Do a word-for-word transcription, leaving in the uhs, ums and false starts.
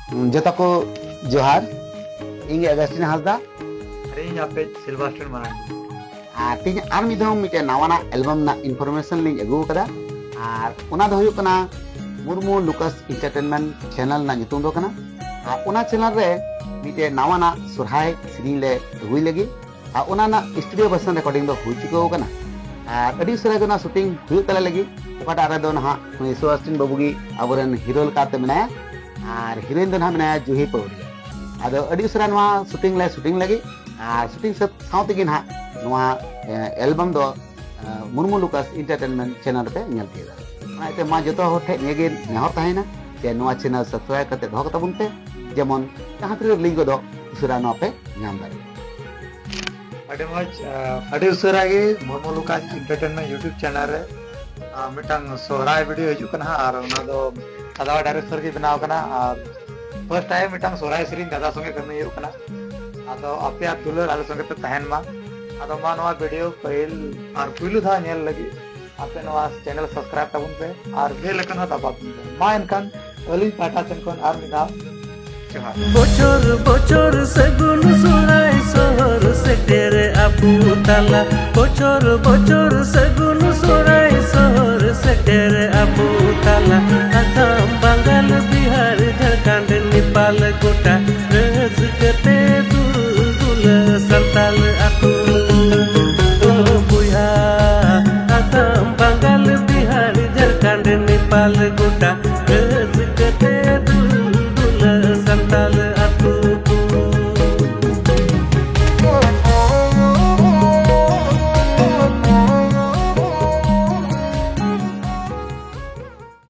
ᱡᱚᱛᱚ ᱠᱚ ᱡᱚᱦᱟᱨ᱾ ᱤᱧ ᱜᱮ ᱟᱜᱟᱥᱴᱤᱱ ᱦᱟᱸᱥᱫᱟ᱾ ᱟᱨ ᱤᱧ ᱟᱯᱮ ᱥᱤᱞᱵᱟᱥᱴᱤᱱ ᱢᱟᱨᱟᱝ᱾ ᱟᱨ ᱛᱮᱦᱮᱧ ᱟᱨ ᱢᱤᱫ ᱫᱷᱟᱣ ᱢᱤᱫᱴᱮᱱ ᱱᱟᱣᱟᱱᱟᱜ ᱮᱞᱵᱟᱢ ᱨᱮᱱᱟᱜ ᱤᱱᱯᱷᱚᱨᱢᱮᱥᱚᱱ ᱞᱤᱧ ᱟᱹᱜᱩ ᱟᱠᱟᱫᱟ᱾ ᱟᱨ ᱚᱱᱟ ᱫᱚ ᱦᱩᱭᱩᱜ ᱠᱟᱱᱟ ᱢᱩᱨᱢᱩ ᱞᱩᱠᱟᱥ ᱮᱱᱴᱟᱨᱴᱮᱱᱢᱮᱱᱴ ᱪᱮᱱᱮᱞ ᱨᱮᱱᱟᱜ ᱧᱩᱛᱩᱢ ᱫᱚ ᱠᱟᱱᱟ᱾ ᱟᱨ ᱚᱱᱟ ᱪᱮᱱᱮᱞ ᱨᱮ ᱢᱤᱫᱴᱮᱱ ᱱᱟᱣᱟᱱᱟᱜ ᱥᱚᱨᱦᱟᱭ ᱥᱮᱨᱮᱧ ᱞᱮ ᱟᱹᱜᱩᱭ ᱞᱟᱹᱜᱤᱫ᱾ ᱟᱨ ᱚᱱᱟ ᱨᱮᱱᱟᱜ ᱥᱴᱩᱰᱤᱭᱳ ᱵᱷᱟᱨᱥᱚᱱ ᱨᱮᱠᱚᱨᱰᱤᱝ ᱫᱚ ᱦᱩᱭ ᱪᱩᱠᱟᱹᱣ ᱟᱠᱟᱱᱟ᱾ ᱟᱨ ᱟᱹᱰᱤ ᱩᱥᱟᱹᱨᱟ ᱜᱮ ᱚᱱᱟ ᱥᱩᱴᱤᱝ ᱦᱩᱭᱩᱜ ᱛᱟᱞᱮ ᱞᱟᱹᱜᱤᱫ, ᱚᱠᱟᱴᱟᱜ ᱨᱮᱫᱚ ᱱᱟᱦᱟᱜ ᱱᱩᱭ ᱥᱩᱵᱷᱟᱥ ᱪᱚᱱᱫᱨᱚ ᱵᱟᱹᱵᱩ ᱜᱮ ᱟᱵᱚᱨᱮᱱ ᱦᱤᱨᱳ ᱞᱮᱠᱟᱛᱮ ᱢᱮᱱᱟᱭᱟ᱾ ᱟᱨ ᱦᱤᱨᱳᱭᱤᱱ ᱫᱚ ᱱᱟᱦᱟᱜ ᱢᱮᱱᱟᱭᱟ ᱡᱩᱦᱤ ᱯᱟᱹᱣᱨᱤᱭᱟ᱾ ᱟᱫᱚ ᱟᱹᱰᱤ ᱩᱥᱟᱹᱨᱟ ᱱᱚᱣᱟ ᱥᱩᱴᱤᱝ ᱞᱮ ᱥᱩᱴᱤᱝ ᱞᱟᱹᱜᱤᱫ, ᱟᱨ ᱥᱩᱴᱤᱝ ᱥᱟᱹᱛ ᱥᱟᱶ ᱛᱮᱜᱮ ᱱᱟᱦᱟᱜ ᱱᱚᱣᱟ ᱮᱞᱵᱟᱢ ᱫᱚ ᱢᱩᱨᱢᱩ ᱞᱩᱠᱟᱥ ᱮᱱᱴᱟᱨᱴᱮᱱᱢᱮᱱᱴ ᱪᱮᱱᱮᱞ ᱨᱮᱯᱮ ᱧᱮᱞ ᱛᱤᱭᱳᱜ ᱫᱟᱲᱮᱭᱟᱜᱼᱟ᱾ ᱚᱱᱟ ᱤᱭᱟᱹᱛᱮ ᱢᱟ ᱡᱚᱛᱚ ᱦᱚᱲ ᱴᱷᱮᱱ ᱱᱤᱭᱟᱹ ᱜᱮ ᱱᱮᱦᱚᱨ ᱛᱟᱦᱮᱱᱟ ᱡᱮ ᱱᱚᱣᱟ ᱪᱮᱱᱮᱞ ᱥᱟᱵᱥᱠᱨᱟᱭᱤᱵ ᱠᱟᱛᱮ ᱫᱚᱦᱚ ᱠᱟᱛᱟ ᱵᱚᱱ ᱯᱮ, ᱡᱮᱢᱚᱱ ᱡᱟᱦᱟᱸ ᱛᱤᱱᱟᱹᱜ ᱞᱤᱝᱠ ᱠᱚᱫᱚ ᱩᱥᱟᱹᱨᱟ ᱱᱚᱣᱟ ᱯᱮ ᱧᱟᱢ ᱫᱟᱲᱮᱭᱟᱜᱼᱟ᱾ ᱟᱹᱰᱤ ᱢᱚᱡᱽ, ᱟᱹᱰᱤ ᱩᱥᱟᱹᱨᱟ ᱜᱮ ᱢᱩᱨᱢᱩ ᱞᱩᱠᱟᱥ ᱮᱱᱴᱟᱨᱴᱮᱱᱢᱮᱱᱴ YouTube ᱪᱮᱱᱮᱞ ᱨᱮ ᱢᱤᱫᱴᱟᱝ ᱥᱚᱦᱨᱟᱭ ᱵᱷᱤᱰᱤᱭᱳ ᱦᱤᱡᱩᱜ ᱠᱟᱱᱟ ᱟᱨ ᱚᱱᱟ ᱫᱚ ᱥᱟᱫᱟᱣᱟ ᱰᱟᱭᱨᱮᱠᱴᱚᱨ ᱜᱮ ᱵᱮᱱᱟᱣ ᱠᱟᱱᱟ᱾ ᱟᱨ ᱯᱷᱟᱥᱴ ᱴᱟᱭᱤᱢ ᱢᱤᱫᱴᱟᱝ ᱥᱚᱦᱨᱟᱭ ᱥᱮᱨᱮᱧ ᱫᱟᱫᱟ ᱥᱚᱸᱜᱮ ᱠᱟᱹᱢᱤ ᱦᱩᱭᱩᱜ ᱠᱟᱱᱟ᱾ ᱟᱫᱚ ᱟᱯᱮᱭᱟᱜ ᱫᱩᱞᱟᱹᱲ ᱟᱞᱮ ᱥᱚᱸᱜᱮ ᱯᱮ ᱛᱟᱦᱮᱱ ᱢᱟ᱾ ᱟᱫᱚ ᱢᱟ ᱱᱚᱣᱟ ᱵᱷᱤᱰᱤᱭᱳ ᱯᱟᱹᱦᱤᱞ ᱟᱨ ᱯᱩᱭᱞᱩ ᱫᱷᱟᱣ ᱧᱮᱞ ᱞᱟᱹᱜᱤᱫ ᱟᱯᱮ ᱱᱚᱣᱟ ᱪᱮᱱᱮᱞ ᱥᱟᱵᱥᱠᱨᱟᱭᱤᱵ ᱛᱟᱵᱚᱱ ᱯᱮ ᱟᱨ ᱵᱮᱞ ᱟᱭᱠᱚᱱ ᱦᱚᱸ ᱫᱟᱵᱟᱣ ᱛᱟᱵᱚᱱ ᱯᱮ᱾ ᱢᱟ ᱮᱱᱠᱷᱟᱱ ᱟᱹᱞᱤᱧ ᱯᱟᱦᱴᱟ ᱥᱮᱱ ᱠᱷᱚᱱ ᱟᱨ ᱢᱤᱫ ᱫᱷᱟᱣ ᱡᱚᱦᱟᱨ᱾ ᱵᱚᱪᱷᱚᱨ ᱵᱚᱪᱷᱚᱨ ᱥᱟᱹᱜᱩᱱ ᱥᱚᱦᱨᱟᱭ ᱥᱚᱦᱚᱨ ᱥᱮᱴᱮᱨ ᱟᱵᱚ ᱛᱟᱞᱟ᱾ ᱵᱚᱪᱷᱚᱨ ᱵᱚᱪᱷᱚᱨ ᱥᱟᱹᱜᱩᱱ ᱥᱚᱦᱨᱟᱭ ᱥᱚᱦᱚᱨ ᱥᱮᱴᱮᱨ ᱟᱵᱚ ᱛᱟᱞᱟ᱾ ᱟᱥᱟᱢ ᱵᱟᱝᱜᱟᱞ ᱵᱤᱦᱟᱨ ᱡᱷᱟᱲᱠᱷᱚᱸᱰ ᱱᱮᱯᱟᱞ ᱜᱚᱴᱟ ᱨᱟᱹᱥᱠᱟᱹ ᱛᱮ ᱫᱩᱞ ᱫᱩᱞᱟᱹ ᱥᱟᱱᱛᱟᱞ ᱟᱹᱛᱩ᱾ ᱳ ᱵᱚᱭᱦᱟ, ᱟᱥᱟᱢ ᱵᱟᱝᱜᱟᱞ ᱵᱤᱦᱟᱨ ᱡᱷᱟᱲᱠᱷᱚᱸᱰ ᱱᱮᱯᱟᱞ ᱜᱚᱴᱟ